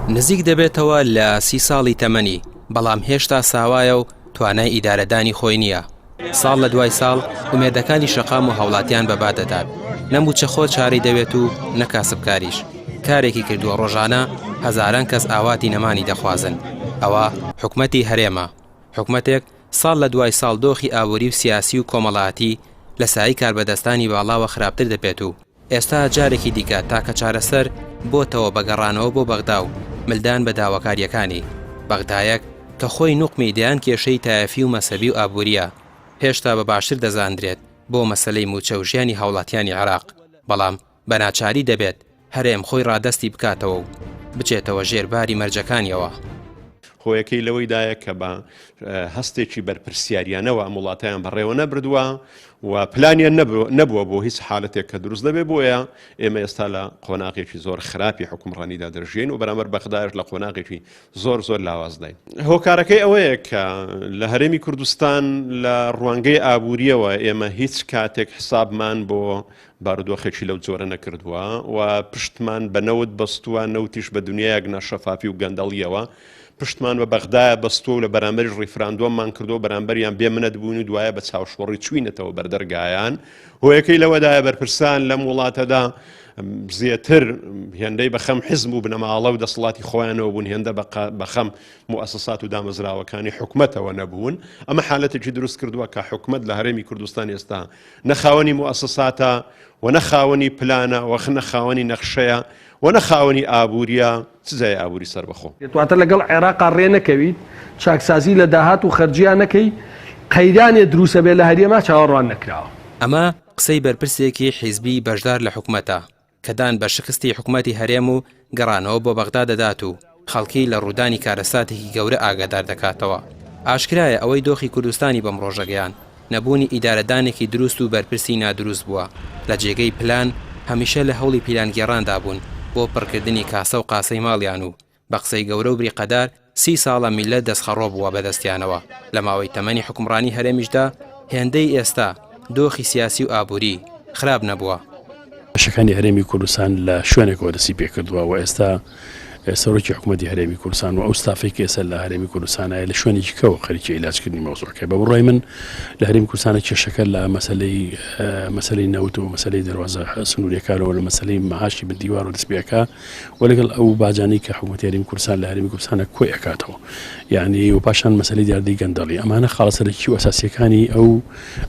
نزیک دەبێتەوە لە سی ساڵی تەمەنی، بەڵام هێشتا ساوایە و توانای ئیدارەدانی خۆی نییە. ساڵ لە دوای ساڵ ئومێدەکانی شەقام و هاوڵاتیان بەبا دەدات. نە مووچەخۆر چارەی دەوێت و نە کاسبکاریش. کارێکی کردووە ڕۆژانە هەزاران کەس ئاواتی نەمانی دەخوازن. ئەوە حکومەتی هەرێمە. حکومەتێک ساڵ لە دوای ساڵ دۆخی ئابووری و سیاسی و کۆمەڵایەتی لە سایەی کاربەدەستانی باڵاوە خراپتر دەبێت و ئێستا جارێکی دیکە تاکە چارەسەر بۆتەوە بە گەڕانەوە بۆ بەغدا و ملدان بە داواکارییەکانی، بەغدایەک کە خۆی نوقمی دەیان کێشەی تایەفی و مەزهەبی و ئابوورییە، هێشتا بە باشتر دەزاندرێت بۆ مەسەلەی مووچە و ژیانی هاوڵاتیانی عێراق، بەڵام بە ناچاری دەبێت هەرێم خۆی ڕادەستی بکاتەوە و بچێتەوە ژێر باری مەرجەکانیەوە. هۆیەکەی لەوەیدایە کە بە هەستێکی بەرپرسیاریانەوە ئەم وڵاتەیان بەڕێوە نەبردووە و پلانیان نەبووە بۆ هیچ حالەتێک کە دروست دەبێت بۆیە ئێمە ئێستا لە قۆناغێکی زۆر خراپی حکومڕانیدا دەژیین و بەرامبەر بەغداش لە قۆناغێکی زۆر زۆر لاوازداین. هۆکارەکەی ئەوەیە کە لە هەرێمی کوردستان لە ڕوانگەی ئابووریەوە ئێمە هیچ کاتێک حسابمان بۆ بارودۆخێکی لەو جۆرە نەکردووە و پشتمان بە نەوت بەستووە، نەوتیش بە دنیایەک ناشەفافی و گەندەڵییەوە پشتمان بە بەغدایە بەستووە و لە بەرامبەریش ڕیفراندۆممان کردووە، بەرامبەریان بێ منەت بووین و دوایە بە چاوشۆڕی چووینەتەوە بەردەرگایان. هۆیەکەی لەوەدایە بەرپرسان لەم وڵاتەدا زێتر هێندەی بە خەم حزب و بنەماڵە و دەسەڵاتی خۆیانەوە بوون هێندە بە خەم موئەسەسات و دامەزراوەکانی حکومەتەوە نەبوون. ئەمە حالەتێکی دروست کردووە کە حکومەت لە هەرێمی کوردستان ئێستا نە خاوەنی موئەسەساتە و نە خاوەنی پلانە و نە خاوەنی نەخشەیە و نە خاوەنی ئابووریە، چ جای ئابووری سەربەخۆ. واتە لەگەڵ عێراقا ڕێ نەکەویت، چاکسازی لە داهات و خەرجیا نەکەی، قەیرانێ دروسەبێ لە هەرێما چاوەڕوان نەکراوە. ئەمە قسەی بەرپرسێکی حیزبی بەشدار لە حکومەتە. کە دان بە شکستی حکومەتی هەرێم و گەڕانەوە بۆ بەغدا دەدات و خەڵکی لە ڕوودانی کارەساتێکی گەورە ئاگادار دەکاتەوە. ئاشکرایە ئەوەی دۆخی کوردستانی بەم ڕۆژە گەیاند، نەبوونی ئیدارەدانێکی دروست و بەرپرسی نادروست بووە، لە جێگەی پلان هەمیشە لە هەوڵی پیلانگێڕاندا بوون بۆ پڕکردنی کاسە و قاسەی ماڵیان و بە قسەی گەورە و بریقەدار سی ساڵە میللەت دەستخەڕۆ بووە بەدەستیانەوە، لە ماوەی تەمەنی حوکمڕانی هەرێمیشدا هێندەی ئێستا دۆخی سیاسی و ئابووری خراپ نەبووە. کێشەکانی هەرێمی کوردستان لە شوێنێکەوە دەستی پێکردووە و ئێستا سەرۆکی حکوومەتی هەرێمی کوردستان و ئەو ستافەی کە ئێستا لە هەرێمی کوردستانە لە شوێنێکی کەوە خەریکی عیلاجکردنی مەوزوعەکە بە بڕوای من لە هەرێمی کوردستانە کێشەکە لە مەسەلەی مەسەلەی نەوت و مەسەلەی دەروازە سنووریەکانەوە لە مەسەلەی مەعاشی بن دیوار و دەست پێکا و لەگەڵ ئەو باجانەی کە حکوومەتی هەرێمی کوردستان لە هەرێمی کوردستانە کۆی ئەکاتەوە یعنی و پاشان مەسەلەی دیاردەی گەندەڵی ئەمانە خاڵە سەرەکی و ئەساسیەکانی ئەو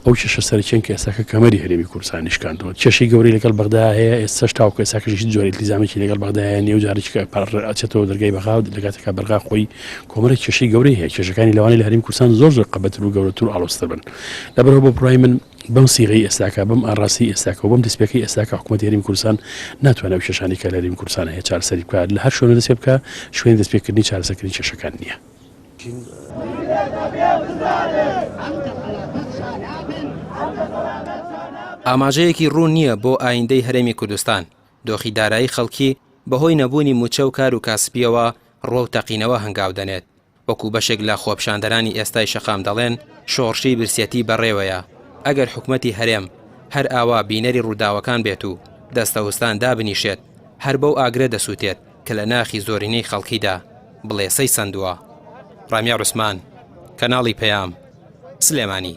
ئەو کێشە سەرەکیان کە ئێستاکە کەمەری هەرێمی کوردستانی شکاندووە کێشەی گەورەی لەگەڵ بەغدا هەیە ئێستاش تاوەکو ئێستاکەش هیچ جۆرە ئیلتیزامێکی لەگەڵ بەغدا هەیە نیە و جارێکی کە ئەچێتەوە دەرگای بەغا لە کاتێکا بەغا خۆی کۆمەڵێک کێشەی گەورەی هەیە کێشەکانی لەوانەیە لە هەرێمی کوردستان زۆر زۆر قەبەتر و گەورەتر و ئاڵۆزتر بن لەبەرئەوە بە بڕوای من بەم سیغەی ئێستاکە، بەم ئاڕاستەی ئێستاکە و بەم دەستپێکەی ئێستاکە حکوومەتی هەرێمی کوردستان ناتوانێت ئەو کێشانەی کە لە هەرێمی کوردستان هەیە چارەسەری بکات، لە هەر شوێنە دەست پێ بکا شوێنی دەستپێکردنی چارەسەرکردنی کێشەکان نییە. ئاماژەیەکی ڕوون نییە بۆ ئایندەی هەرێمی کوردستان، دۆخی دارایی خەڵکی بەهۆی نەبوونی مووچە و کار و کاسبییەوە ڕووەو تەقینەوە هەنگاو دەنێت، وەکو بەشێک لە خۆپیشاندەرانی ئێستای شەقام دەڵێن شۆڕشی برسیەتی بەڕێوەیە، ئەگەر حکومەتی هەرێم هەر ئاوا بینەری ڕووداوەکان بێت و دەستەوستان دابنیشێت هەر بەو ئاگرە دەسوتێت کە لە ناخی زۆرینەی خەڵکیدا بڵێسەی سەندووە. ڕامیار عوسمان، کەناڵی پەیام، سلێمانی.